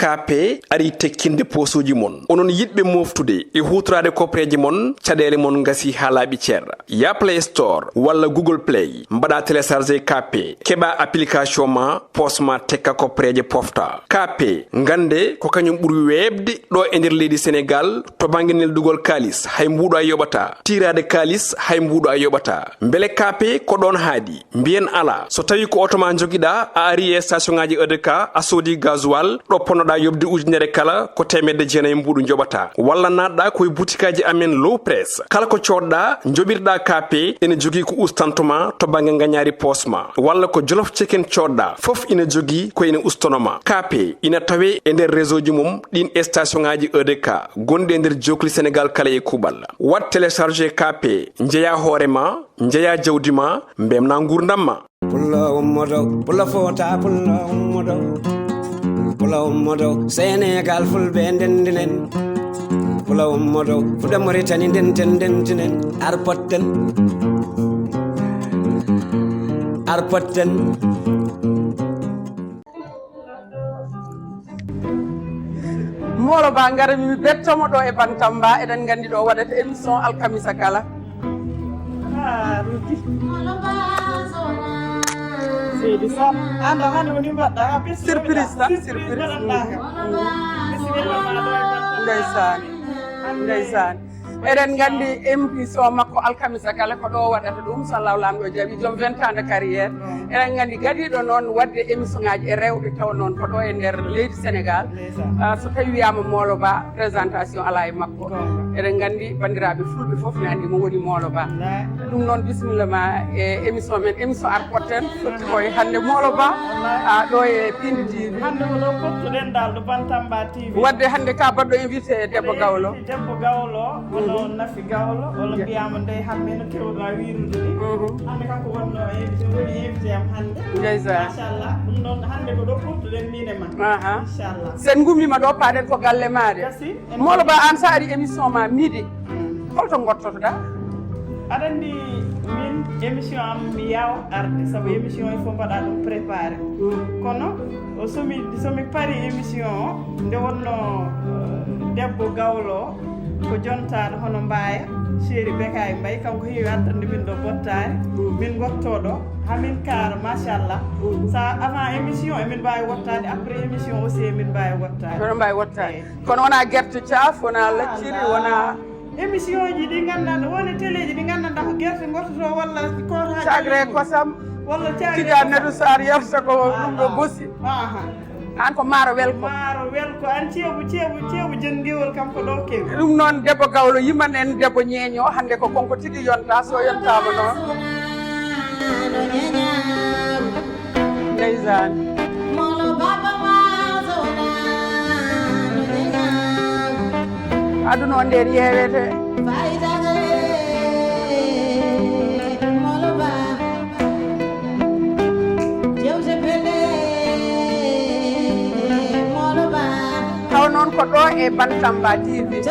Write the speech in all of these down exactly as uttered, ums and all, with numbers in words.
K P ari tekkinde poosuuji mon. Onon yiɗɓe mooftude e huutoraade kopreeje mon, caɗeele mon ngasi haa laaɓi cer. Ya Play Store walla Google Play, mbaɗa télécharger K P, keɓa application ma, poos ma tekka kopreeje pofta. K P, ngannde ko kañum ɓuri weeɓde ɗo e nder leydi Senegaal to bannge neldugol kaalis, hay mbuuɗo a yoɓata. Tiiraade kaalis, hay mbuuɗo a yoɓata. Mbele K P ko ɗoon haaɗi? Mbiyen alaa. So tawii ko oto ma njogiɗaa, a ari e station ŋaaji E D K, a soodi gasoil, ɗo ponnoɗaa yoɓde ujunere kala, ko teemedde jeenayi mbuuɗu njoɓataa. Walla naatɗaa ko e butikaaji amen Low Press. Kala ko coodɗaa, njoɓirɗaa K P, ene jogii ko ustanto ma to bannge ngañaari poos ma. Walla ko Jolof Chicken coodɗaa, fof ina jogii ko ene ustono ma. K P ina tawee e nder réseau ji mum ɗiin e station ŋaaji E D K, gonɗi e nder jookli Senegaal kala e kuuɓal. Waɗ télécharger K P, njeyaa hoore ma, njeyaa jawdi ma, mbemnaa nguurndam ma. Pullo ummoto, pullo fota, pullo ummoto. Pullo ummoto, Senegaal fulɓe ndendinen. Pullo ummoto, fuɗe Moritani ndenten ndendinen. Arpotten. Arpotten. Moolo Ba, ngara mi bettomo ɗo e Bantamba. Eɗen nganndi ɗo waɗata émission alkamisa kala. Ah, Ruki. Seydi Sall. Anda hannde woni mbaɗɗa, ha, surprise tan, surprise. Mbaɗanɗa ka. Bisimilla ma ɗo e Bantamba. Ndeysaan. Ndeysaan. Eɗen nganndi émission makko alkamisa kala ko ɗo waɗata ɗum, so Allahu Laamɗo jaɓi, joom vingt ans de carrière. Eɗen nganndi gadiiɗo noon waɗde émission ŋaaji e rewɓe taw noon ko ɗo e nder leydi Senegaal. Ndeysaan. Ah, so tawi wiyaama Moolo Ba, présentation alaa e makko. Goonga. Eɗen nganndi banndiraaɓe fulɓe fof ne anndi mo woni Moolo Ba. Wallaahi. Ɗum noon bisimilla ma e émission men, émission Arpotten, fotti koye hannde Moolo Ba, wallaahi, ah, ɗo e Pindi T V. Hannde ko ɗo pottuɗen dal ɗo Bantamba T V. Waɗde hannde ka baɗɗo invité debbo gawlo. Debbo gawlo, hono Nafi Gawlo, walla mbiyaama Ndeye Hammee no keewɗaa wiirude ni. Mhm. Hannde kanko wonno invité, woni invité am hannde. Ndeysaan. Machallah, ɗum noon hannde ko ɗo pottuɗen min e ma. Aha. Inchallah. Sen ngummiima ɗo, paaɗen ko galle maaɗa. Gasi, en Moolo Ba, an so a ari émission ma midi, mm, holto ngottotoɗaa? Aɗa anndi min émission am mi yaawa arde, sabu émission il faut mbaɗa ɗum préparé. Mm. Kono o somi, somi pari émission o, nde wonno, eh, debbo gawlo o, ko jontaaɗo hono Mbaaya, chéri Bekay Mbaye, kanko heewi addande min ɗo bottaari, min ngotto ɗo, hamin kaara, machallah. Sa avant émission, emin mbaawi wottaade, après émission aussi, emin mbaawi wottaade. Kono mbaawi wottaade. Eyi. Kono wonaa gerte caaf, wonaa lacciri, wonaa émission ji ɗi nganndanɗaa, woni télé ji ɗi nganndanɗaa ko gerte ngottoto walla kootaji. Cagre kosam, walla cagre kosam. Tidiane Nedou Sarr yarata ko ɗum ɗo bosi. Aha. An ko maaro welko. Maaro welko, an ceebu, ceebu, ceebu jën ngewol kam ko ɗo kewi. Ɗum noon debbo gawlo yimman en debbo ñeeño, hannde ko konko tigi yonta, so yontaama noon. Ndeysaan. Aduna o nder yeewete. Taw noon ko ɗo e Bantamba T V.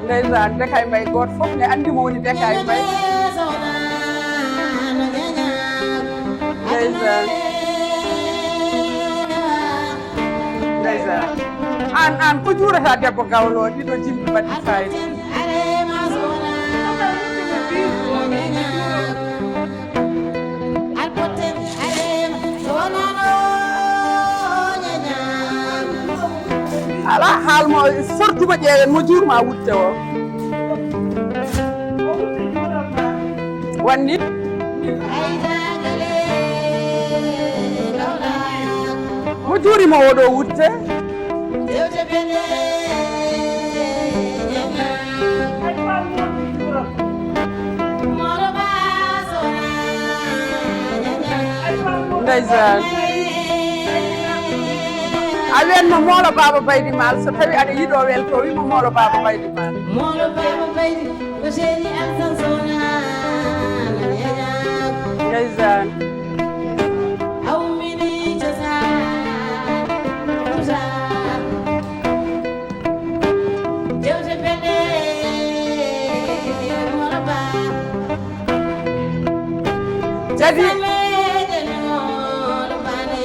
Ndeysaan, Bekay Mbaye, gooto fof ne anndi mo woni Bekay Mbaye. Ndeysaan. Ndeysaan. An, an, ko juurata debbo gawlo, ɗiɗo jimɗi mbaɗi fayida. Alaa haal mo, sortuma ƴeewen mo juurma wutte o. Wanni? Mo juurima oɗo wutte. Ndeysaan. A wiyan mo Moolo Baaba Baydi Maal, so tawi aɗa yiɗo welto, wi mo Moolo Baaba Baydi Maal. Moolo Baaba Baydi, ko seeni Alsan Sona, no ñaña. Ndeysaan. A ummini cosaan, cosaan. Jewte pele, Moolo Ba. Jadi. Sameede no, Moolo Ba ne.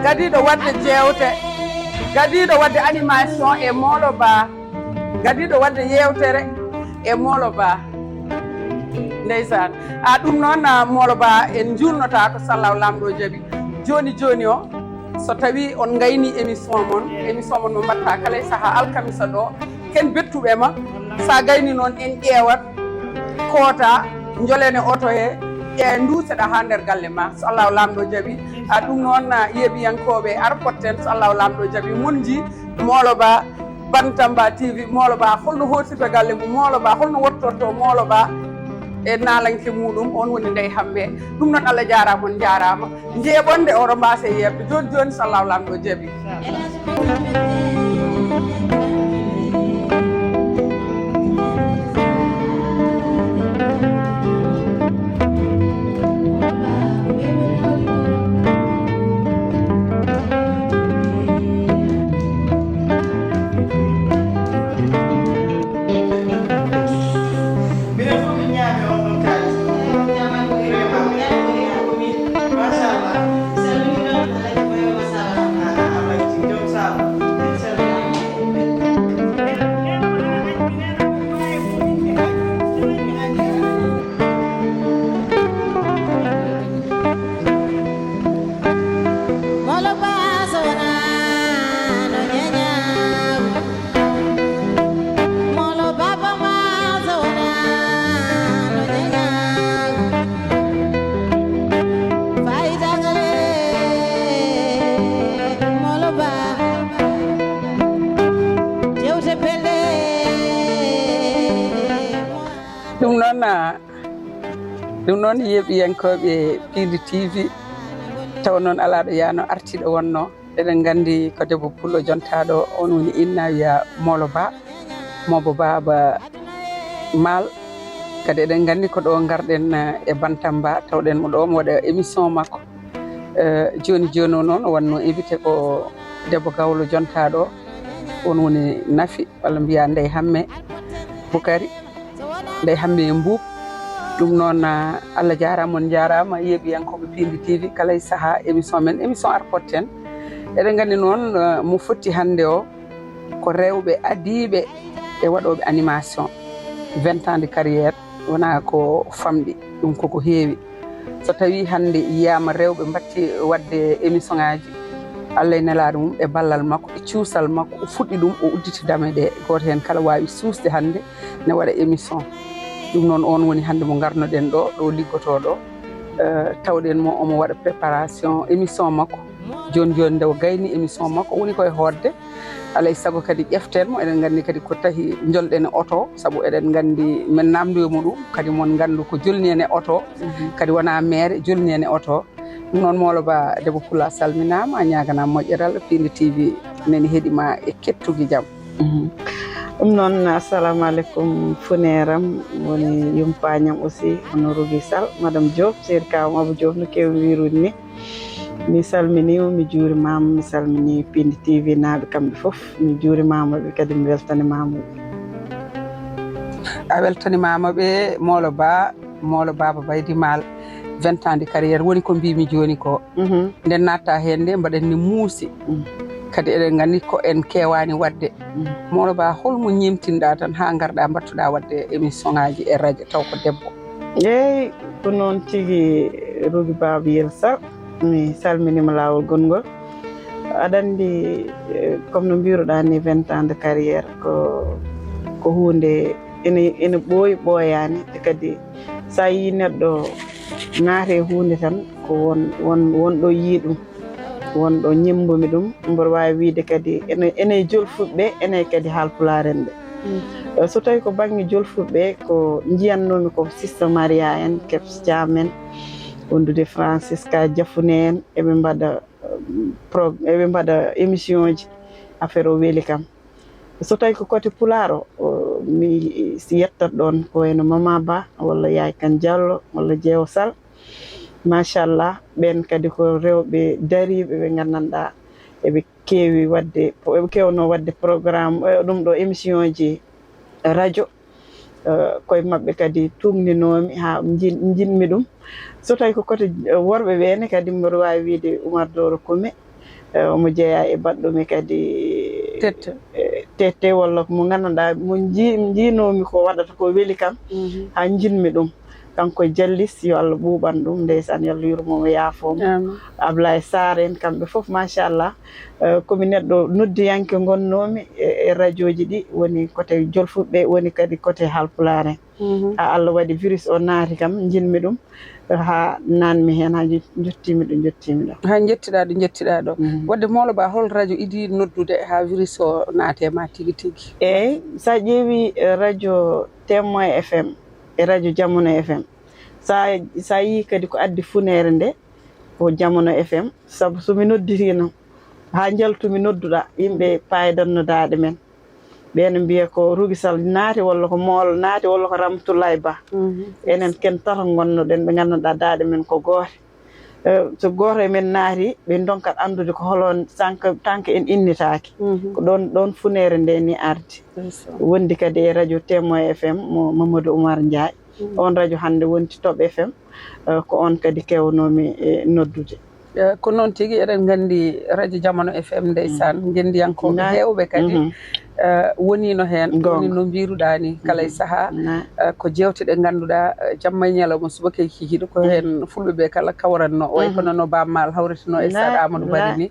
Gadiiɗo waɗde jeewte, gadiiɗo waɗde animation e Moolo Ba, gadiiɗo waɗde yeewtere e Moolo Ba. Ndeysaan. A ɗum noon, a, Moolo Ba, en njuulnotaako, so Allahu Laamɗo jaɓi. Jooni jooni o, so tawii on ngayni émission mon, émission mon mo mbaɗta kala e sahaa alkamisa ɗo, ken bettuɓe ma. So a gayni noon, en ƴeewat, koota, njolen e oto he, e nduuseɗa haa nder galle ma. So Allahu Laamɗo jaɓi, a ɗum noon, a, yeeɓiyankooɓe, ar potten, so Allahu Laamɗo jaɓi, mon nji Moolo Ba, Bantamba T V, Moolo Ba, holno horsirta galle mum, Moolo Ba, holno wottorto Moolo Ba e naalanke muɗum, on woni Ndey Hambe. Ɗum noon, Allah jaaraama, on njaaraama. Njeeɓonde oɗo mbaasa yeeɓde. Jooni jooni, so Allahu Laamɗo jaɓi. Ɗum noon, a, ɗum noon, yeeɓiyankooɓe Piindi T V, taw noon alaa ɗo yaano artiiɗo wonno. Eɗen nganndi ko debbo pullo jontaaɗo, on woni inna wiya Moolo Ba, Moobo Baaba Maal. Kadi eɗen nganndi ko ɗo ngarɗen, eh, e Bantamba, tawɗen mo ɗo, mo waɗa émission makko. Eh, jooni jooni o noon, o wanno invité ko debbo gawlo jontaaɗo, on woni Nafi, walla mbiya Ndey Hamme Bukari. Ndey Hamme Mbuup. Ɗum noon, ah, Allah jaaraama, on njaaraama, yeeɓiyankooɓe Piindi T V, kala e sahaa émission men, émission Arpotten. Eɗen nganndi noon, ah, mo fotti hannde o ko rewɓe adiiɓe e waɗooɓe animation. Vingt ans de carrière, wonaa ko famɗi, ɗum koko heewi. So tawii hannde yiyaama rewɓe mbatti waɗde émission ngaaji, Allah e nelaaɗo mum, e ballal makko, e cuusal makko, o fuɗɗi ɗum, o udditi dame ɗe. Gooto heen kala waawi suusde hannde ne waɗa émission. Ɗum noon, oon woni hannde mo ngarnoɗen ɗo, ɗo liggotoo ɗo. Eh, tawɗen mo, omo waɗa préparation émission makko. Jooni jooni nde o gayni émission makko, o woni koye hootde. Alaa e sago kadi ƴeften mo, eɗen nganndi kadi ko tahi njolɗen e oto, sabu eɗen nganndi men naamndoyo mo ɗum, kadi mon nganndu ko jolni en e oto, kadi wonaa meere, jolni en e oto. Ɗum noon, Moolo Ba, debbo pullo, a salminaama, a ñaaganaama moƴƴeral, Piindi T V nani heɗi ma e kettugi jam. Mhm. Ɗum noon, assalamu aleykum, funeeram, woni yumpaañam aussi, hono Rougui Sall, Madame Diop, Seydi Kawam Abou Diop, no keewi wiirude ni. Mi salminiima, mi juurimaama, mi salminii Piindi T V naaɓe kamɓe fof. Mi juurimaama ɓe, kadi mi weltanimaama ɓe. A weltanimaama ɓe, Moolo Ba, Moolo Baaba Baydi Maal, vingt ans de carrière, woni ko mbiimi jooni ko. Mhm. Nden natta heen nde, mbaɗen ni muusi. Mm. Kadi eɗen nganndi ko en keewaani waɗde. Mm. Moolo Ba, holmo ñeemtinɗa tan haa ngarɗa mbattuɗa waɗde émission ngaaji e radio taw ko debbo? Eey, ko noon tigi, Rougui Baaba Yel Sall. Mi salminiima laawol gongol. Aɗa anndi, eh, comme no mbiruɗaa ni, vingt ans de carrière ko, ko huunde ene, ene ɓooyi, ɓooyaani. Te kadi so a yii neɗɗo naati e huunde tan, ko won, won, won ɗo yii ɗum, won ɗo ñemmbumi ɗum. Mboɗo waawi wiyde kadi ene, ene jolfuɓe, ene kadi haalpulaar en ɓe. Mm. Eh, so tawii ko bannge jolfuɓe, ko njiyannoomi ko Sista Maria en, Kebs Thiam en, wondude Francisca Diafouné en, eɓe mbaɗa, um, pro-, eɓe mbaɗa émission ji, affaire o weli kam. So tawii ko côté pulaar o, o, mi si yettat ɗoon ko wayno Mama Ba walla Yaay Kan Diallo walla Jeewo Sall. Machallah, ɓeen kadi ko rewɓe dariiɓe ɓe nganndanɗaa eɓe keewi waɗde, eɓe keewno waɗde programme, eh, ɗum ɗo émission ji radio. Eh, koye maɓɓe kadi tuugninoomi haa njin- njiɗmi ɗum. So tawi ko kote, eh, worɓe ɓee ne kadi, mboɗo waawi wiyde Umar Doro Kume, eh, omo jeyaa e baɗɗo mi kadi Tette. eh, tette walla ko mo nganndanɗaa mo njii- njiinoomi ko waɗata ko weli kam, haa njiɗmi ɗum. Kanko Jallis, yo Allah ɓuuɓan ɗum, ndeysaan, yo Allah yurmo mo, yaafoo mo. Amin. Ablaye Sarr en, kamɓe fof, machallah. Eh, ko mi neɗɗo noddiyanke ngonnoomi e, e rajooji ɗi, woni kote Jolfuɓe, woni kadi kote Haalpulaar en. Haa Allah waɗi virus o naati kam, njiɗmi ɗum, haa naanmi heen, haa njo- njottiimi ɗo, njottiimi ɗo. Haa njettiɗaa ɗo, njettiɗaa ɗo. Mhm. Wadde Mawlo Ba, hol rajo idii noddude haa virus o naati e ma tigi tigi? Eeyi, so a ƴeewi, eh, rajo Témoin F M e rajo Jamano F M, so a, so a yii kadi ko addi funeere nde, ko Jamano F M, sabu so mi nodditiino haa njaltumi nodduɗaa, yimɓe paayidanno daaɗe men. Ɓeen mbiya ko Rugisal naati walla ko Moolo naati walla ko Ramatullaay Ba. Enen ken tato ngonnoɗen, ɓe nganndanɗaa daaɗe men ko goote. Eh, so gooto e men naati, ɓe ndonkat anndude ko holoon, sanka, tanka en innitaaki. Ko ɗoon, ɗoon funeere nde ni ardi. Wondi kadi e rajo Témoin F M mo Mamadou Oumar Ndiaye. Oon rajo hannde wonti Top F M, eh, ko oon kadi kewnoomi, eh, noddude. Eh, ko noon tigi, eɗen nganndi rajo Jamano F M, ndeysaan, ngenndiyankooɓe heewɓe kadi, eh, woniino heen. Woni no mbiiruɗaa ni, kala e sahaa, eh, ko jeewte ɗe ngannduɗaa, eh, jamma e ñalawma, subaka e kikiiɗe, ko heen fulɓe ɓe kala kawranno, way kono no Baaba Maal hawritino e Stade Amadou Barry ni,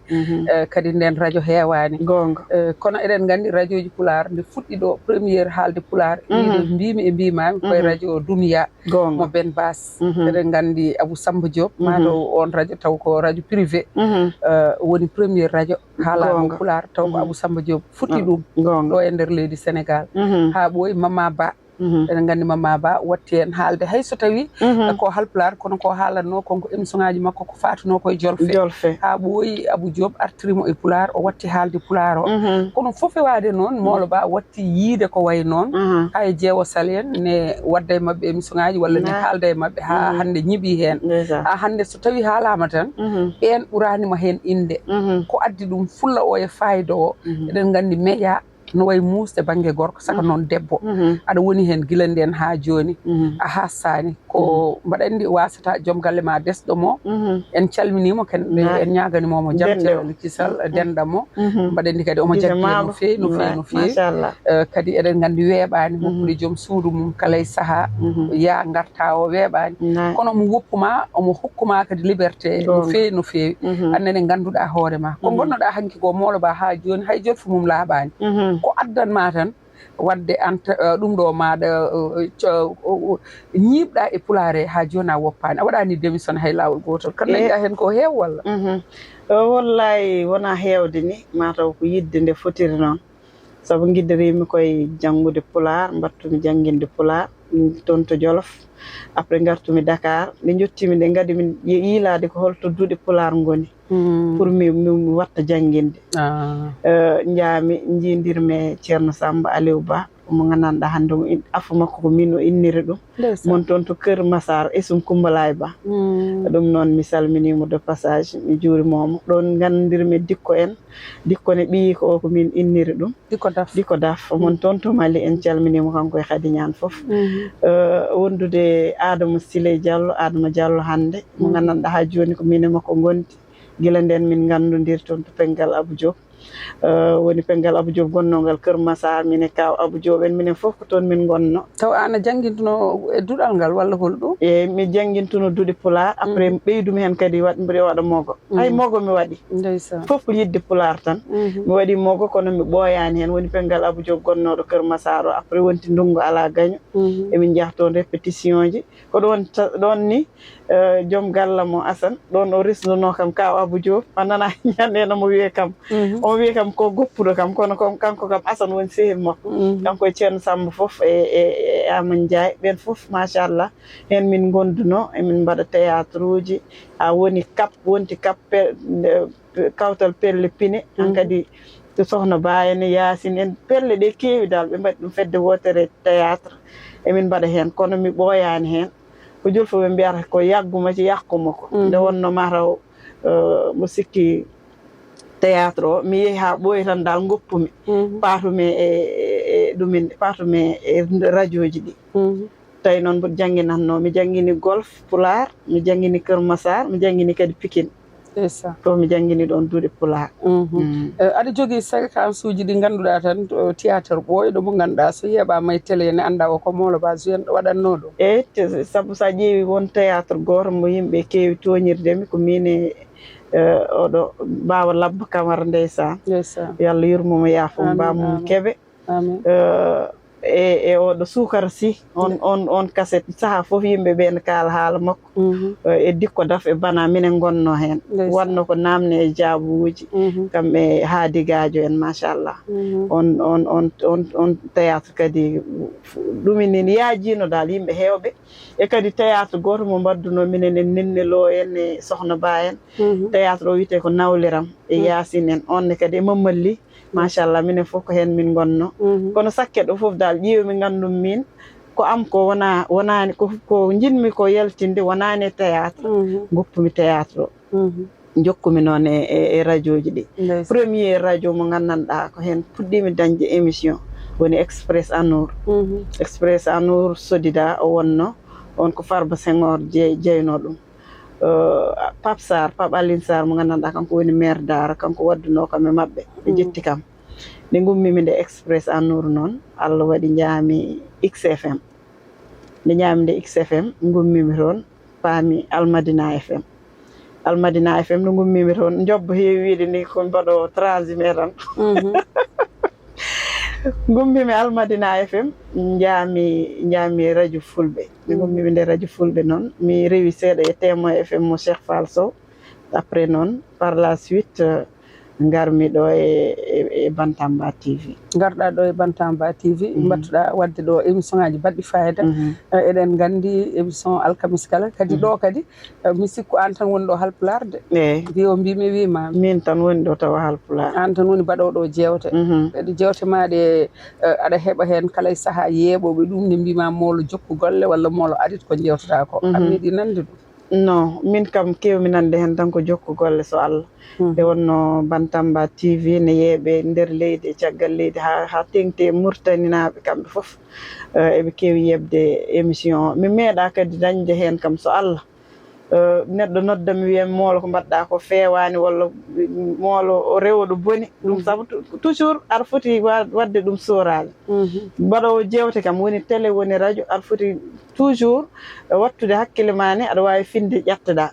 eh, kadi ndeen rajo heewaani. Goonga. Eh, kono eɗen nganndi rajooji Pulaar, nde fuɗɗi ɗo première haalde Pulaar, mbiimi e mbiimaami, koye rajo Dunia. Mo Ben Baas. Eɗen nganndi Abou Samba Diop, maa taw oon rajo taw ko rajo privé, eh, woni premier rajo haalaango Pulaar, taw ko Abou Samba Diop fuɗɗi ɗum ɗo e nder leydi Sénégal. Haa ɓooyi Mama Ba. Eɗen nganndi Mama Ba watti heen haalde, hay so tawii ko Haalpulaar, kono ko haalatnoo kon ko émission ngaaji makko ko faatunoo koye Jolfe. Haa ɓooyi Abou Diop artiri mo e Pulaar, o watti haalde Pulaar o. Kono fof fewaade noon, Mawlo Ba watti yiide ko wayi noon, haa e Jeewo Sal en ne wadda e maɓɓe émission ngaaji walla ne haalda e maɓɓe haa hannde ñiɓii heen. Haa hannde so tawii haalaama tan, ɓeen ɓuraani ma heen innde. Ko addi ɗum fulla o e faayda o, eɗen nganndi média no wayi muusde bannge gorko, saka noon debbo. Aɗa woni heen gila ndeen haa jooni, a haastaani. Ko mbaɗa anndi, waasata joom galle ma desɗo mo. En calminii mo, ken en ñaaganiima mo jam, ceerno Kisal, denɗa mo. Mbaɗa anndi kadi omo jaggi en no feewi, no feewi, no feewi. Eh, kadi eɗen nganndi weeɓaani, woppude joom suudu mum kala e sahaa, yaa ngarta o weeɓaani. Kono omo woppu ma, omo hokku ma kadi liberté no feewi, no feewi. Aan nene ngannduɗaa hoore ma. Ko ngonnoɗaa hanki ko Mawlo Ba haa jooni, hay jolfu mum laaɓaani. Ko addan ma tan, wadde anta, eh, ɗum ɗo maaɗa, eh, co-, o-, o-, ñiiɓɗa e Pulaar he haa jooni a woppaani, a waɗaani démission hay laawol gootol. Kan dañɗa heen ko heew walla? Eh, wallaahi wonaa heewde ni, mataw ko yiɗde nde fotiri noon. Sabu ngiddoriimi koye janngude Pulaar, mbaɗtumi jannginde Pulaar, mm, toon to Jolof. Après ngartumi Dakar, nde njottimi nde ngadi min ye-, yiilaade ko holto duɗe Pulaar ngoni. Pour mi, mi, mi watta jannginde. Eh, njaami, njiindirmi e Ceerno Samba Aliou Ba, mo nganndanɗaa hannde mo in-, afu makko ko min o inniri ɗum. Mon toon to Kër Massar, Esum Kumbalaay Ba. Ɗum noon mi salminiimo de passage, mi juurimomo. Ɗoon nganndirmi Dikko en, Dikko ne ɓiyi ko o ko min inniri ɗum. Dikko Daf. Dikko Daf, mon toon to Mali, en calminiimo kanko e Khady Niane fof. Eh, wondude Adama Siley Diallo, Adama Diallo hannde, mo nganndanɗaa haa jooni ko min e makko ngondi. Gila ndeen min nganndondiri toon to Penngal Abou Diop. Eh, woni Penngal Abou Diop gonnongal Kër Massar, min e Kaaw Abou Diop en, minen fof ko toon min ngonno. Taw aan a janngintuno e duɗal ngal walla hol ɗum? Eeyi, mi janngintuno duɗe Pulaar, après ɓeydumi heen kadi waɗ-, mbiɗo waɗa mogo. Hay mogo mi waɗi. Ndeysaan. Fof ko yiɗde Pulaar tan. Mi waɗi mogo, kono mi ɓooyaani heen. Woni Penngal Abou Diop gonnooɗo Kër Massar o, après wonti ndunngu alaa gaño. Emin njaha toon répétition ji. Ko ɗoon ta-, ɗoon ni, eh, joom galle mo Asan, ɗoon o resnunoo kam, Kaaw Abou Diop. A nana ñande no mo wiyee kam. Omo wiyee kam ko goppuɗo kam, kono ko kanko kam Asan woni sehil makko. Kanko e Ceerno Samba fof e, e, e Amadou Ndiaye, ɓeen fof, machallah, heen min ngondunoo, emin mbaɗa théâtre uji, haa woni Cap, wonti Cap, pe-, nde, kawtal pelle pine, hankadi to Sohna Ba en, Yaasin en, pelle ɗe keewi dal, ɓe mbaɗi ɗum fedde wootere théâtre, emin mbaɗa heen, kono mi ɓooyaani heen. Ko Jolfuɓe mbiyata ko yaggu ma ci yàqu ma ko. Nde wonnoo mataw, eh, mo sikki théâtre o, mi yehi haa ɓooyi tan dal ngoppumi. Paatumi e, e, e ɗumen, partout e rajooji ɗi. Tawi noon mboɗo jannginatnoo, mi janngini Golf Pulaar, mi janngini Kër Massar, mi janngini kadi Pikine. Ndeysaan. To mi janngini ɗoon duɗe Pulaar. Aɗa jogii séquence uji ɗi ngannduɗaa tan, théâtre ɓooyɗo mo ngannduɗaa so yeeɓaama e télé ne anndaa o ko Mawlo Ba Zouane waɗatnoo ɗum. Eyi, sabu so a ƴeewi won théâtre gooto mo yimɓe keewi tooñirde mi, ko miin e oɗo Baaba Labba Kamara, ndeysaan. Yo Allah yurmo mo, yaafo mo, Bamum Kebe. E e oɗo Suukara Sih, on on on kaset, sahaa fof yimɓe ɓe ne kaala haala makko. E Dikko Daf e Bana, minen ngonnoo heen. Waɗno ko naamne e jaabuuji, kam e Haadi Gaajo en, machallah. On on on on on théâtre kadi, ɗum enen yaajiino daal yimɓe heewɓe. E kadi théâtre gooto mo mbaɗdunoo minen e Nenne Lo en e Sohna Ba en. Théâtre o wiyetee ko Nawliram e Yaasin en, on ne kadi e Mammalli. Machallah, minen fof ko heen min ngonno. Kono sakke ɗo fof dal, ƴiiwmi, nganndumi miin ko am ko wona, wonaani ko, ko njiɗmi ko yaltinde wonaani e théâtre. Ngoppumi théâtre o, njokkumi noon e, e, e rajooji ɗi. Premier radio mo nganndanɗaa ko heen puɗɗiimi dañde émission woni Express Anour. Express Anour Sodida o wonno, on ko Farba Senghor jey-, jeynoo ɗum. Pape Sarr, Pape Aline Sarr mo nganndanɗaa, kanko woni maire Daara, kanko waddunoo kam e maɓɓe, ɓe njetti kam. Nde ngummiimi nde Express Anour noon, Allah waɗi njaami X F M. Nde njaami nde X F M, ngummiimi toon, paami Almadina F M. Almadina F M nde ngummiimi toon, njobbo heewi wiyde ni ko mbaɗo transimé tan. Ngummiimi Almadina F M, njaami, njaami radio Fulɓe. Nde ngummiimi nde radio Fulɓe noon, mi rewi seeɗa e Témoin F M mo Cheikh Fall Sow. Après noon, par la suite, ngarmi ɗo e, e, e Bantamba T V. Ngarɗaa ɗo e Bantamba T V, mbattuɗaa waɗde ɗo émission ŋaaji baɗɗi fayida. Eh, eɗen nganndi émission alkamis kala, kadi ɗo kadi, eh, mi sikku aan tan woni ɗo Haalpulaar de. Eey. Mbi o mbi mi wi ma. Miin tan woni ɗo tawa Haalpulaar. Aan tan woni baɗooɗo jeewte. Kadi jeewte maa ɗe, eh, aɗa heɓa heen kala e sahaa yeeɓooɓe ɗum ne mbi ma Mawlo jokku golle walla Mawlo arit ko njeewtataa ko. Aɗa meeɗi nande ɗum? Non, min kam keewmi nande heen tan ko jokku golle so Allah. Nde wonno Bantamba T V ne yeeɓe nder leydi e caggal leydi haa, haa teŋti e Muritaninaaɓe kamɓe fof. Eh, eɓe keewi yeɓde émission o. Mi meeɗaa kadi dañde heen kam so Allah. Eh, neɗɗo nodda mi wiya mi Mawlo ko mbaɗɗaa ko feewaani walla Mawlo o rewo ɗo boni. Ɗum sabu tu-, toujours aɗa foti wa-, waɗde ɗum sooraale. Mbaɗoowo jeewte kam woni télé, woni radio, aɗa foti toujours wattude hakkille ma ne, aɗa waawi finde ƴetteɗaa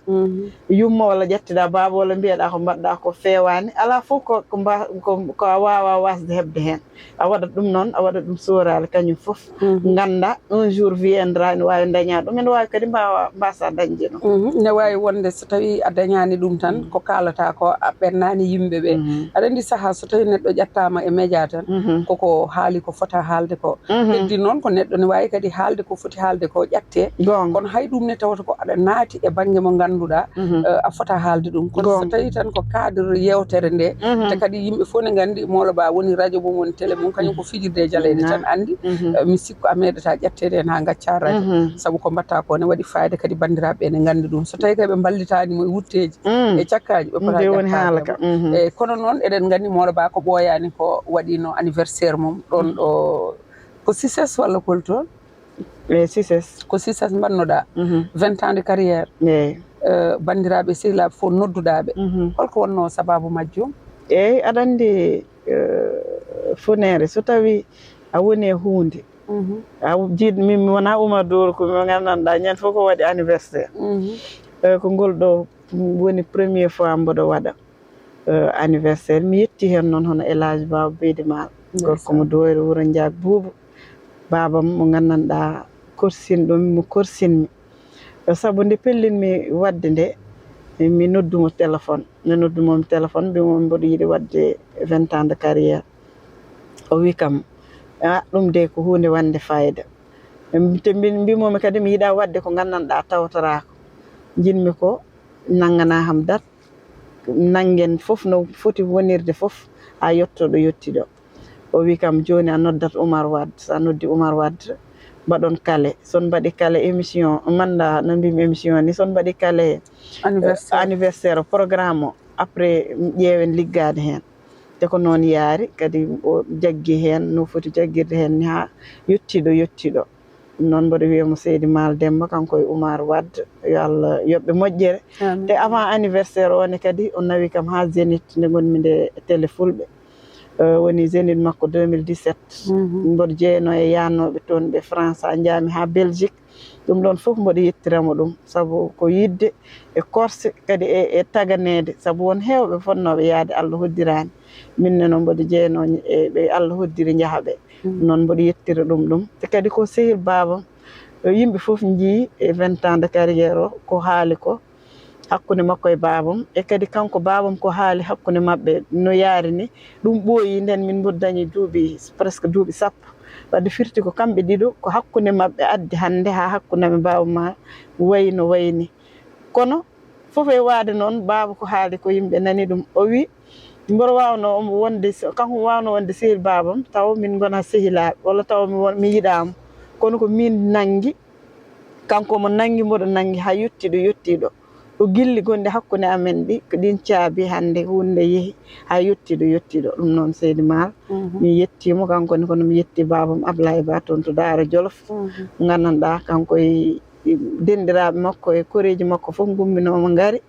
yumma walla ƴetteɗaa baaba walla mbiyeɗaa ko mbaɗɗaa ko feewaani. Alaa fof ko, ko mba-, ko, ko a waawaa waasde heɓde heen. A waɗat ɗum noon, a waɗat ɗum sooraale kañum fof. Ngannda un jour viendra, ene waawi dañaa ɗum, ene waawi kadi mbaawa, mbaasa dañde ɗum. Ne waawi wonde so tawii a dañaani ɗum tan, ko kaalataa ko a ɓennaani yimɓe ɓe. Aɗa anndi sahaa so tawii neɗɗo ƴettaama e média tan, koko haali ko fota haalde ko. Heddi noon ko neɗɗo ne waawi kadi haalde ko foti haalde ko ƴette. Kono hay ɗum ne tawata ko aɗa naati e bannge mo ngannduɗaa, eh, a fota haalde ɗum. Kono so tawii tan ko cadre yeewtere nde, te kadi yimɓe fof ne nganndi Mawlo Ba woni radio mum, woni télé mum, kañum ko fijirde e jaleeɗe tan anndi. Eh, mi sikku a meeɗataa ƴetteede heen haa ngacca radio. Sabu ko mbaɗtaa ko ne waɗi fayida, kadi banndiraaɓe ɓe ne nganndi ɗum. So tawii kay ɓe mballitaani mo e wutteeji e cakkaaji, ɓe potaa ƴettaade mo. Eyi, kono noon eɗen nganndi Mawlo Ba ko ɓooyaani ko waɗiino anniversaire mum ɗoon ɗo, ko Cices walla ko hol toon? E Cices. Ko Cices mbaɗnoɗaa vingt ans de carrière. Eyi. Eh, banndiraaɓe sehilaaɓe fof nodduɗaa ɓe. Holko wonnoo sabaabu majjum? Eyi, aɗa anndi, eh, Funeere, so tawii a woni e huunde, a jiid-, min mi wonaa Oumar Doro, ko mi nganndanɗaa ñande fof ko waɗi anniversaire. Eh, ko ngol ɗo woni première fois mboɗo waɗa, eh, anniversaire. Mi yetti heen noon hono El Hadj Baba Beydi Maal, gorko mo Doyre, wuro Ndiak Boubou. Baabam mo nganndanɗaa korsinɗo mi, mo korsinmi. Eh, sabu nde pellinmi waɗde nde, mi noddu mo téléphone. Mi noddu mo téléphone, mbi mo mboɗo yiɗi waɗde vingt ans de carrière. O wi kam, "Ah, ɗum de ko huunde wonde fayida." Em, te mbi-, mbimomi kadi mi yiɗaa waɗde ko nganndanɗaa tawtoraako. Njiɗmi ko nanngana kam date, nanngen fof no foti wonirde fof, haa yetto ɗo yetti ɗo. O wi kam, "Jooni a noddat Oumar Wade, so a noddi Oumar Wade, mbaɗon kale. So on mbaɗi kale émission, mannda no mbimi émission ni, so on mbaɗi kale anniversaire, anniversaire o, programme o, après ƴeewen liggaade heen." Te ko noon yaari kadi, o jaggi heen no foti jaggirde heen ni haa yettii ɗo yettii ɗo. Ɗum noon mboɗo wiya mo Seydi Maal Demmba, kanko e Oumar Wade, yo Allah yoɓ ɓe moƴƴere. Te avant anniversaire o ne kadi o nawi kam haa Zénith nde ngonmi nde Télé Fulɓe. Eh, woni Zénith makko deux mille dix-sept. Mboɗo jeyanoo e yahnooɓe toon ɓe France, haa njaami haa Belgique. Ɗum ɗoon fof mboɗo yettira mo ɗum, sabu ko yiɗde e korse kadi e, e taganeede, sabu won heewɓe fotnooɓe yahde Allah hoddiraani. Min ne noon mboɗo jeyanoo e ɓe Allah hoddiri njaha ɓe. Noon mboɗo yettira ɗum ɗum. Te kadi ko sehil baabam, yimɓe fof njii e vingt ans de carrière o, ko haali ko hakkunde makko e baabam, e kadi kanko baabam ko haali hakkunde maɓɓe no yaari ni, ɗum ɓooyi. Nden min mboɗo dañi duuɓi, presque duuɓi sappo. Wadde firti ko kamɓe ɗiɗo, ko hakkunde maɓɓe addi hannde haa hakkunde am e Baaba Maal wayi no wayi ni. Kono fof e waade noon, baaba ko haali ko yimɓe nani ɗum. O wi, mboɗo waawno omo wonde, kanko waawno wonde sehil baabam, taw min ngona sehilaaɓe, walla taw mi won-, mi yiɗaama. Kono ko min nanngi, kanko omo nanngi, mboɗo nanngi haa yettii ɗo yettii ɗo. Ko gilli gonɗi hakkunde amen ɗi, ko ɗin caabi hannde huunde yehi haa yettii ɗo yettii ɗo. Ɗum noon, Seydi Maal, mi yettii mo kanko ne, kono mi yettii baabam Ablaye Ba toon to Daara Jolof. Nganndanɗaa, kanko e, e denɗiraaɓe makko e koreeji makko fof ngumminooma ngari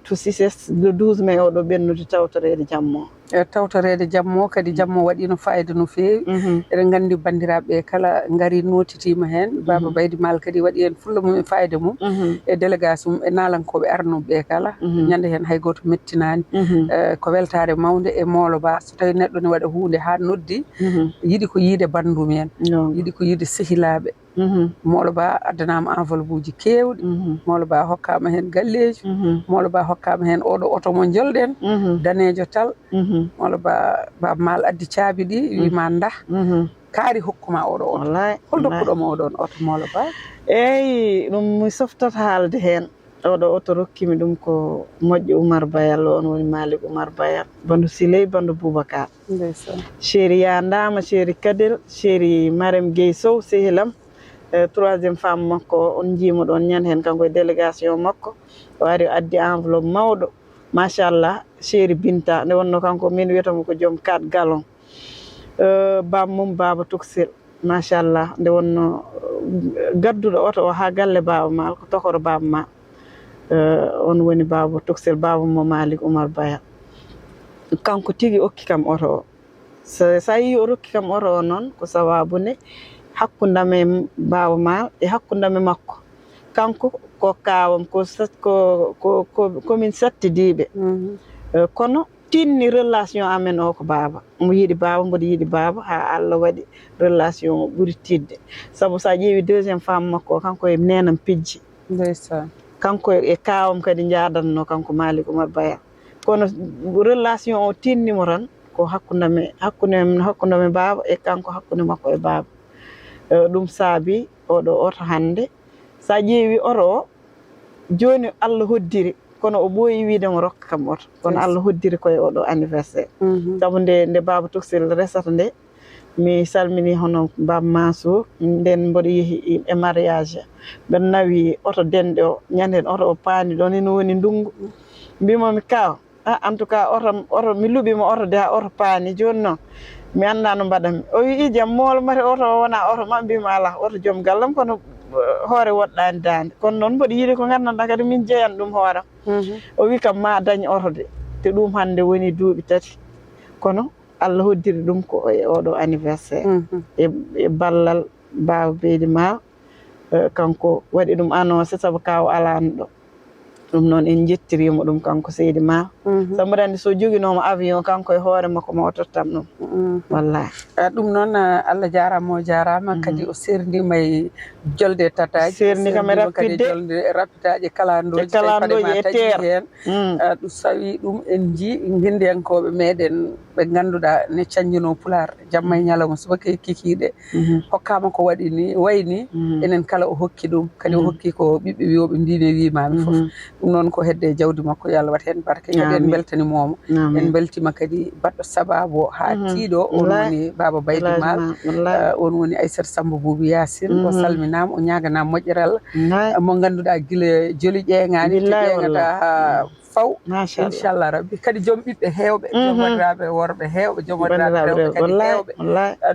to C I C E S le douze mai oɗo ɓennude tawtoreede jamma o. E tawtoreede jamma o kadi, jamma o waɗiino fayida no feewi. Eɗen nganndi banndiraaɓe ɓe kala ngari nootitiima heen. Baaba Baydi Maal kadi waɗi heen fulla mum e fayida mum e délégation mum e naalankooɓe arnooɓe ɓe kala. Ñande heen hay gooto mettinaani. Eh, ko weltaare mawnde e moolo ba, so tawii neɗɗo ne waɗa huunde haa noddi, yiɗi ko yiide banndum en, yiɗi ko yiide sehilaaɓe. Moolo Ba addanaama enveloppe uji keewɗi. Moolo Ba hokkaama heen galleeji. Moolo Ba hokkaama heen oɗo oto mo njolɗen, daneejo tal. Moolo Ba, Baaba Maal addi caabi ɗi, wi ma ndah, kaari hokkuma oɗo oto. Hol dokkuɗo mo oɗon oto, Moolo Ba? Eeyi, ɗum mi softat haalde heen. Oɗo oto rokkimi ɗum ko moƴƴo Oumar Bayal, on woni Malick Oumar Bayal, bandu Siley, bandu Boubacar. Chéri Yandaama, chéri Kadel, chéri Marème Gueye Sow, sehilam. Eh, troisième femme makko, on njiimo ɗon ñande heen, kanko e délégation makko. O ari, o addi enveloppe mawɗo. Machallah, chéri Binta, nde wonno kanko min wiyata mo ko joom quatre gallons. Eh, bammum Baaba Tuksel. Machallah, nde wonno, eh, gadduɗo oto o haa galle Baaba Maal, ko tokoro Baaba Maal. Eh, on woni Baaba Tuksel, baaba mo Malick Oumar Bayal. Kanko tigi okki kam oto o. So, so a yii o rokki kam oto o noon, ko sababu nde hakkunde am e Baaba Maal e hakkunde am e makko. Kanko ko kaawam, ko sat-, ko, ko, ko, ko min sattidiiɓe. Eh, kono tinni relation amen o ko baaba. Omo yiɗi baaba, mboɗo yiɗi baaba, haa Allah waɗi relation o ɓuri tiiɗde. Sabu so a ƴeewi deuxième femme makko o, kanko e neenam pijji. Ndeysaan. Kanko e kaawam kadi njaadanno, kanko Malick Oumar Bayal. Kono relation o tinni mo tan ko hakkunde amen, hakkunde amen, hakkunde amen baaba e kanko, hakkunde makko e baaba. Eh, ɗum saabi oɗo oto hannde. So a ƴeewi oto o, jooni Allah hoddiri, kono o ɓooyi wiide mo rokka kam oto. Kono Allah hoddiri koye oɗo anniversaire. Sabu nde, nde Baaba Tuksel resata nde, mi salmini hono Baaba Mansour, nden mboɗo yehi e mariage. Mbeɗa nawi oto denɗe o, ñande heen oto o paani ɗon, ina woni ndunngu. Mbimo mi, "Kaaw, ah, en tout cas, oto, oto, mi luɓi mo oto de, haa oto paani. Jooni noon, mi anndaa no mbaɗanmi." O wi, "I jam, moolo mate oto o wona oto ma?" Mbimi, "Alaa, oto joom gallam, kono, eh, hoore woɗɗaani daande. Kono noon mboɗo yiɗi ko nganndanɗaa kadi min jeyan ɗum hooram." O wi kam, "Ma dañ oto de." Te ɗum hannde woni duuɓi tati. Kono Allah hoddiri ɗum ko e oɗo anniversaire. E, e ballal Baaba Beydi Maal, eh, kanko waɗi ɗum annoncé sabu kaaw alaano ɗo. Ɗum noon en njettirimo ɗum kanko Seydi Maal. Sabu mboɗo anndi so joginooma avion kanko e hoore makko ma o tottam ɗum. Wallahi. Ah, ɗum noon, ah, Allah jaaraama, o jaaraama. Kadi o serndima e jolde tataaji. Serndi kam e serndiima kadi e rappitde. Jolde rappitaaji e kalandooji, e kalandooji tawi e paɗe ma taƴi teer. Heen. Ah, ɗum sawi ɗum en njii ngenndiyankooɓe meɗen ɓe ngannduɗaa ne cañnjunoo Pulaar, jamma e ñalawma, subaka e kikiiɗe. Hokkaama ko waɗi ni, wayi ni, enen kala o hokki ɗum. Kadi o hokki ko ɓiɓɓe wiyooɓe mbiimi e wiimaami fof. Ɗum noon ko hedde jawdi makko, yo Allah wat heen barke. Kadi en mbeltaniima mo. En mbeltiima kadi baɗɗo sabaabu o haa tiiɗo, on woni Baaba Baydi Maal. Ah, on woni Aissata Samba Boubou Yacine. O salminaama, o ñaaganaama moƴƴere Allah. Mo ngannduɗaa gila joli ƴeeŋaani, to ƴeeŋata haa paw. Machallah. Inchallah rabbi, kadi joom ɓiɓɓe heewɓe, joom waɗiraaɓe worɓe heewɓe, joom waɗiraaɓe rewɓe kadi heewɓe.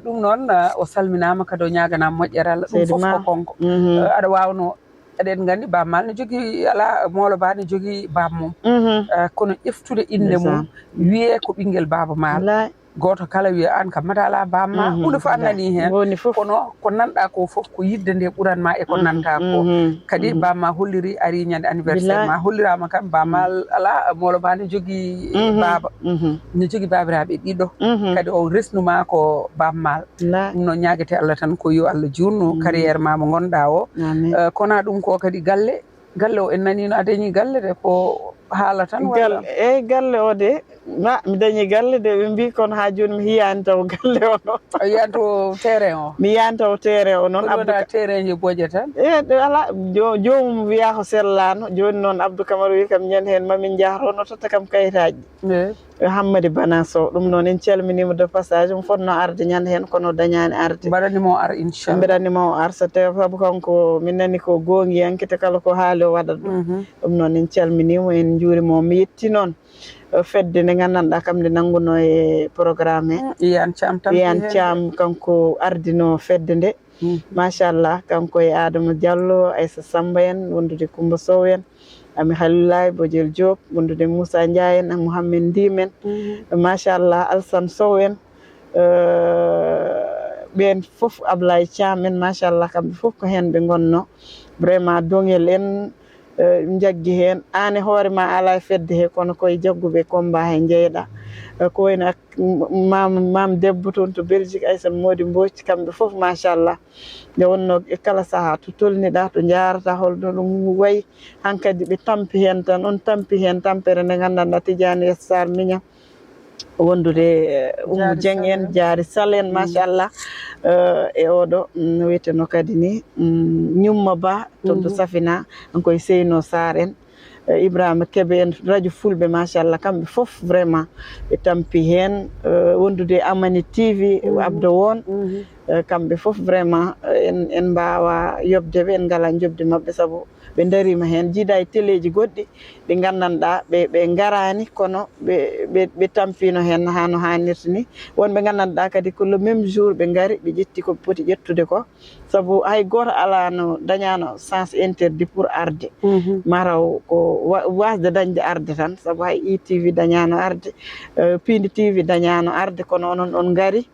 Ɗum noon, o salminaama kadi, o ñaaganaama moƴƴere Allah. Ɗum fof ko konko. Aɗa waawnoo, eɗen nganndi Baaba Maal ne jogii, alaa, Moolo Ba ne jogii Baaba mum. Kono ƴeftude innde mum, wiyee ko ɓinngel Baaba Maal. Gooto kala wiya, "Aan kam mata alaa Baaba Ma." Huunde fof annanii heen. Kono ko nanɗaa ko fof ko yiɗde nde ɓuran ma e ko nantaa ko. Kadi Baaba Ma holliri, ari ñande anniversaire ma, holliraama kam Baaba Ma alaa, Moolo Ba ne jogii baaba. Ne jogii baabiraaɓe ɗiɗo. Kadi o resnuma ko Baaba Maal. Ɗum noon ñaagete Allah tan ko yo Allah juutnu carrière ma mo ngonɗaa o. Eh, kona ɗum ko kadi galle, galle o en naniino a dañi galle de, ko haala tan walla? Galle, eyi, galle o de, ma mi dañi galle de, ɓe mbi kono haa jooni mi yiyaani taw galle o noon. A yiyaani taw terrain o? Mi yiyaani taw terrain o noon. Ko ɗum wona terrain ji boje tan? E, ɗe alaa, jo-, joomum wiya ko sellaano. Jooni noon Abdou Camara wi kam ñande heen ma min njah toon, o totta kam kayitaaji. Eyi. Hammadi Bana Sow, ɗum noon en calminiimo de passage, omo fotnoo arde ñande heen kono o dañaani arde. Mbaɗanimo o ar, inchallah. Mbeɗanimo o ar, so tawi sabu kanko min nani ko goongiyanke te kala ko haali o waɗat ɗum. Ɗum noon en calminiimo, en njuuriima mo. Mi yetti noon, eh, fedde nde nganndanɗaa kam nde nanngunoo e programme he. Mm, Iyane Thiam tampi Iyane heen de. Thiam kanko ardinoo fedde nde. Machallah, kanko e Adama Diallo, Aissa Samba en, wondude Coumba Sow en, Ami Halilay, Bojel Diop, wondude Moussa Ndiaye en, Mouhamed Ndim en. Machallah, Alsan Sow en, eh, ɓeen fof, Ablaye Thiam en, machallah, kamɓe fof ko heen ɓe ngonnoo. Vraiment, Doŋel en, eh, njaggi heen. Aan e hoore ma alaa e fedde he, kono koye jagguɓe combat he njeyɗaa. Eh, ko wayno ak-, m-, maam, maam debbo toon to Belgique, Aissata Mody Mbodj, kamɓe fof, machallah. Nde wonnoo e kala sahaa to tolniɗaa, to njaarataa, holno ɗum wayi. Hankadi ɓe tampi heen tan, on tampi heen tampere nde nganndanɗaa Tidiane Yessar Miñam. Wondude, eh, Oumou Dieng en, Diary Sall en, machallah. Eh, e oɗo, mm, no wiyeteno kadi ni, mm, Ñumma Ba, toon to Safina, kanko e Seyno Sarr en, eh, Ibrahima Kebe en, Radio Fulɓe, machallah, kamɓe fof vraiment ɓe tampi heen, eh, wondude Amani T V, Abdo Won, eh, kamɓe fof vraiment, eh, en, en mbaawa yoɓde ɓe, en ngalaa njoɓdi maɓɓe sabu ɓe ndariima heen, jiidaa e teleeji goɗɗi ɗi nganndanɗaa ɓe, ɓe ngaraani, kono ɓe, ɓe, ɓe tampiino heen haa no haanirta ni. Won ɓe nganndanɗaa kadi ko le même jour ɓe ngari, ɓe ƴetti ko ɓe poti ƴettude ko. Sabu hay gooto alaano, dañaano sens interdit pour arde. Mataw ko wa-, waasde dañde arde tan, sabu hay I T V dañaano arde, eh, Piindi T V dañaano arde, kono onon on ngari.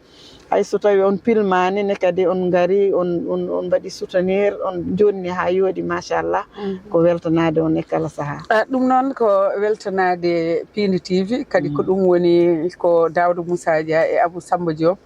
Hay so tawi on pilmaani ne kadi, on ngari, on, on, on mbaɗi soutenir, on jonni haa yooɗi, machallah. Ko weltanaade on e kala sahaa. Ah, ɗum noon ko weltanaade Piindi T V, kadi ko ɗum woni ko Daouda Moussa Dia e Abou Samba Diop.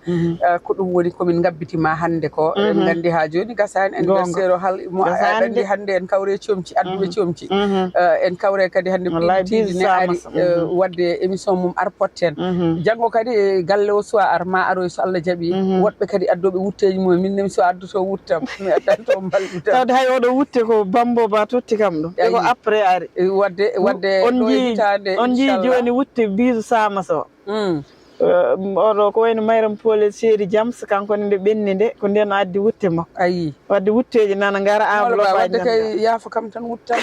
Ah, ko ɗum woni ko min ngabbitii ma hannde ko. Eɗen nganndi haa jooni gasaani, anniversaire o hal mo aɗa anndi hannde en kawre comci, adduɓe comci. Ah, en kawre kadi hannde Piindi T V ne ari, eh, waɗde émission mum ar potten. Janngo kadi, eh, galle o suwa ar ma aroy so Allah jaɓi. Woɗɓe kadi addooɓe wutteeji mum, min ne mi so addoto wuttam, mi addanto mballutam. Tawde hay oɗo wutte ko Bambo Ba totti kam ɗum. Te ko après ari. Eh, waɗde, waɗde on ɗo e njii, hitaande, on njii inchallah. Jooni wutte Bijou Sama Sow. Eh, oɗo ko wayno Mayram Polel Seydi Jams, kanko ne nde ɓenni nde, ko nden o addi wutte makko. Ayi. Wadde wutteeji nana ngara, enveloppe wadde kay yaafo kam tan wuttam.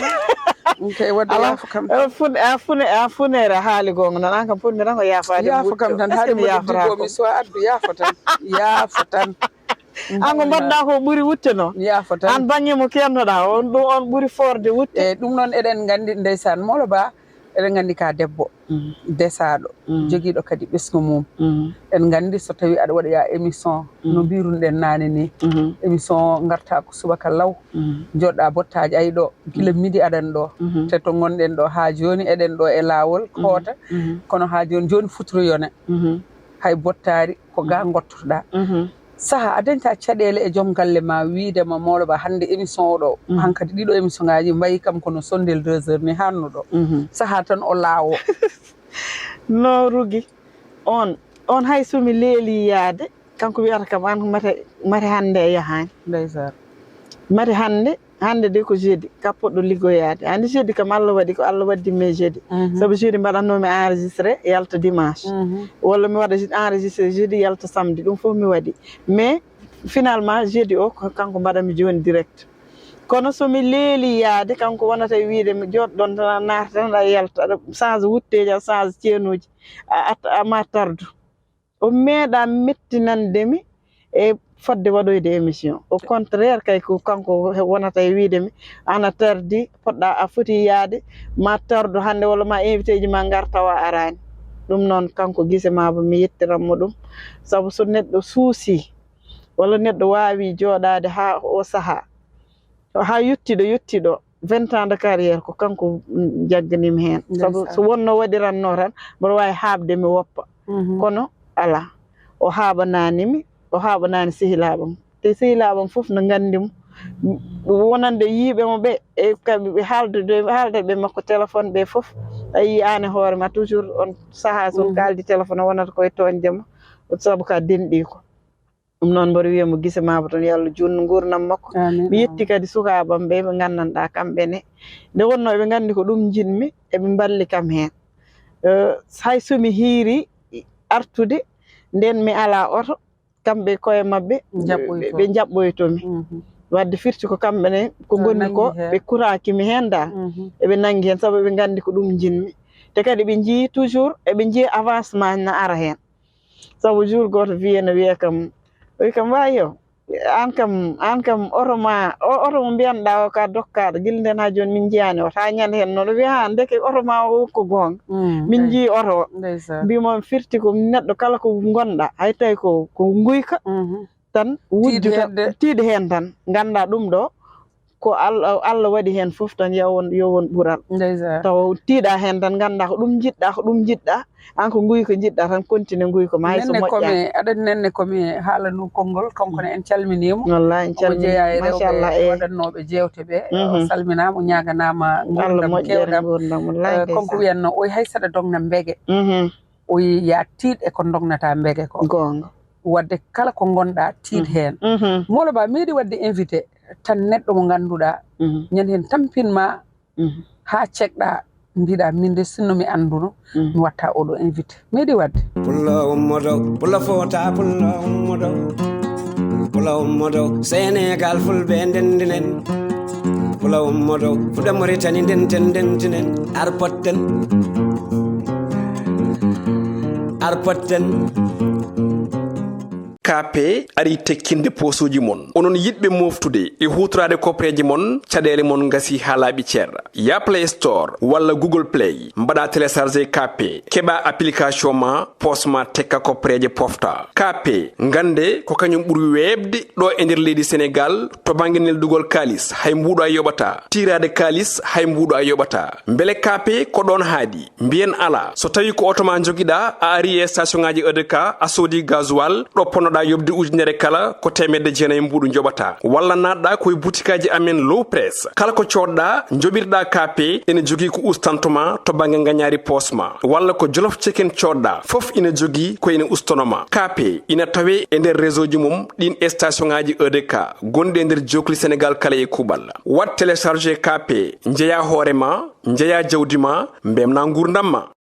Ɗum kay wadde yaafo kam tan. Fun-, a fune-, a funere haali goonga noon, aan kam fotmi tan ko yaafaade. Yaafo kam tan, haali mi yaafata ko. Mi so addu yaafo tan. Yaafo tan. Aan ko mbaɗɗaa ko ɓuri wutte noon. Yaafo tan. Aan baŋŋe mo kennoɗaa, on ɗum on ɓuri forde wutte. Eyi, ɗum noon eɗen nganndi ndeysaan, Molo Ba, eɗen nganndi ka debbo. Desaaɗo, jogiiɗo kadi ɓesngu mum. En nganndi so tawii aɗa waɗoya émission, no mbiirunoɗen naane ni, émission ngartaa ko subaka law, njoɗɗaa bottaaji, ayi ɗo, gila midi aɗan ɗo, te to ngonɗen ɗo haa jooni, eɗen ɗo e laawol, koota, kono haa jooni, jooni futuro yone, hay bottaari, ko ga ngottotoɗaa. Saha a dañta caɗeele e joom galle ma, wiide ma Molo Ba hannde émission o ɗo, hankadi ɗiɗo émission ngaji mbayi kam kono sondel deux heures ni hanno ɗo. Saha tan o laawo. No rugi on, on hay so mi leeli yaade, kanko wiyata kam aan mate, mate hannde a yahaani. Ndeysaan. Mate hannde, hannde de ko jeudi, ka poɗɗo liggoyaade. Anndi jeudi kam Allah waɗi ko Allah waddi mi jeudi. Sabu jeudi mbaɗatnoo mi enregistré, yalta dimanche. Walla mi waɗa enregistré jeudi, yalta samedi, ɗum fof mi waɗi. Mais finalement, jeudi o, ko kanko mbaɗanmi jooni direct. Kono so mi leeli yaade, kanko wonata e wiide mi jooɗo ɗon tan, a naata tan, a yalta, aɗa change wutteeji, a change ceenuuji, a, a, a ma tardu. O meeɗa mettinande mi e fodde waɗoyde émission. Au contraire, kay ko kanko wonata e wiide mi, "Ana tardi, poɗɗa, a foti yaade, ma tardu hannde, walla ma invité ji ma ngar tawa araani." Ɗum noon, kanko gise ma ba mi yettiran mo ɗum. Sabu so neɗɗo suusi, walla neɗɗo waawi jooɗaade haa o sahaa, haa yettiɗo, yettiɗo, vingt ans de carrière ko kanko, mm, jagganimi heen. Sabu ndeysaan. So wonno waɗiranno tan, mboɗo waawi haaɓde mi woppa. Mhm. Kono alaa. O haaɓanaani mi, o haaɓanaani sehilaaɓe am. Te sehilaaɓe am fof no nganndi mo. Wonande yiiɓe mo ɓe, e kamɓe ɓe haaldude, haalda ɓe makko téléphone ɓe fof. A yii aan e hoore ma toujours on sahaa so on Mhm. kaaldi téléphone o wonata koye tooñde ma. Sabu ka denɗi ko. Ɗum noon, mboɗo wiya mo gise maaba toon, yo Allah juutnu nguurndam makko. Amiin, Mi yetti amiin. kadi sukaaɓe am ɓe, ɓe nganndanɗaa kamɓe ne. Nde wonnoo eɓe nganndi ko ɗum njiɗmi, eɓe mballi kam heen. Eh, hay so mi hiiri artude, ndeen mi alaa oto, kamɓe koye maɓɓe, Njaɓɓoyto. ɓe, ɓe njaɓɓoyto mi. Mhm. Wadde firti ko kamɓe ne, ko So ngonmi ko, nanngi heen. ɓe kuraaki mi heen dal. Mhm. Eɓe nanngi heen, sabu eɓe nganndi ko ɗum njiɗmi. Te kadi ɓe njii toujours, eɓe njii avancement na ara heen. Sabu jour gooto wiyee no wiya kam, o wi kam, "Waayo, aan kam, aan kam oto ma, o-, oto mo mbiyanɗaa o ka dokkaaɗo, gila ndeen haa jooni min njiyaani oto." Haa ñande heen noon, o wiya, "Haa, ndeke oto ma o ko goonga." Mm, Min ndey-, njii oto o. ndeysaan. Mbimo firti ko neɗɗo kala ko ngonɗaa, hay tawi ko, ko nguyka Mhm. tan, wujju Tiiɗi tan, hedde. tiiɗi heen tan, nganndaa ɗum ɗo, ko Allah, Allah waɗi heen fof tan, yo won, yo won ɓural. Ndeysaan. Tawa tiiɗa heen tan, nganndaa ko ɗum njiɗɗaa, ko ɗum njiɗɗaa, aan ko nguyka njiɗɗaa tan, continue nguyka ma, hay so Nenne moƴƴaani. Kome, aɗa nenne kome haalanu konngol, kanko ne en calminiimo. Wallaahi, en Omo calminii. jeyaa e Machallah, rewɓe eh. waɗannooɓe jeewte ɓe. Mhm. O salminaama, o ñaaganaama Allah nguurndam moƴƴere, keewɗam. nguurndam, wallaahi, Eh, kanko ndeysaan. wiyatno, o wi hay saɗa dogna mbege. Mhm. O wi ya tiiɗ e ko dognata mbege ko. Goonga. Wadde kala ko ngonɗaa, tiiɗ Mhm. heen. Mhm. Molo Ba, meeɗi waɗde invité tan neɗɗo mo ngannduɗaa, Mhm. ñande heen tampin ma Mhm. haa ceekɗaa, mbiɗa min de sinno mi annduno, Mhm. mi watta oɗo invité. Meeɗi waɗde. Pullo ummoto, pullo fota, pullo ummoto. Pullo ummoto, Senegal fulɓe ndendinen. Pullo ummoto, fuɗa Mauritanie ndenten ndentinen. Arpotten. Arpotten. K P ari tekkinde posuuji mon. Onon yiɗɓe moftude e huutoraade koppereeje mon, caɗeele mon ngasi haa laaɓi cer. Ya Play Store walla Google Play, mbaɗa télécharger K P, keɓa application ma, pos ma tekka koppereeje pofta. K P, ngannde ko kañum ɓuri weeɓde ɗo e nder leydi Senegal to bannge neldugol kaalis, hay mbuuɗu a yoɓata. Tiiraade kaalis, hay mbuuɗu a yoɓata. Mbele K P ko ɗoon haaɗi? Mbiyen alaa. So tawii ko oto ma njogiɗaa, a ari e station ŋaaji E D K, a soodi gasoil, ɗo ponnoɗaa yoɓde ujunere kala, ko teemedde jeenayi mbuuɗu njoɓataa. Walla naatɗaa ko e butikaaji amen Low Press. Kala ko coodɗaa, njoɓirɗaa K P, ene jogii ko ustanto ma to bannge ngañaari poos ma. Walla ko Jolof Chicken coodɗaa, fof ina jogii ko ene ustono ma. K P ina tawee e nder réseau ji mum ɗiin e station ŋaaji E D K gonɗi e nder jookli Senegal kala e kuuɓal. Waɗ télécharger K P, njeyaa hoore ma, njeyaa jawdi ma, mbemnaa nguurndam ma.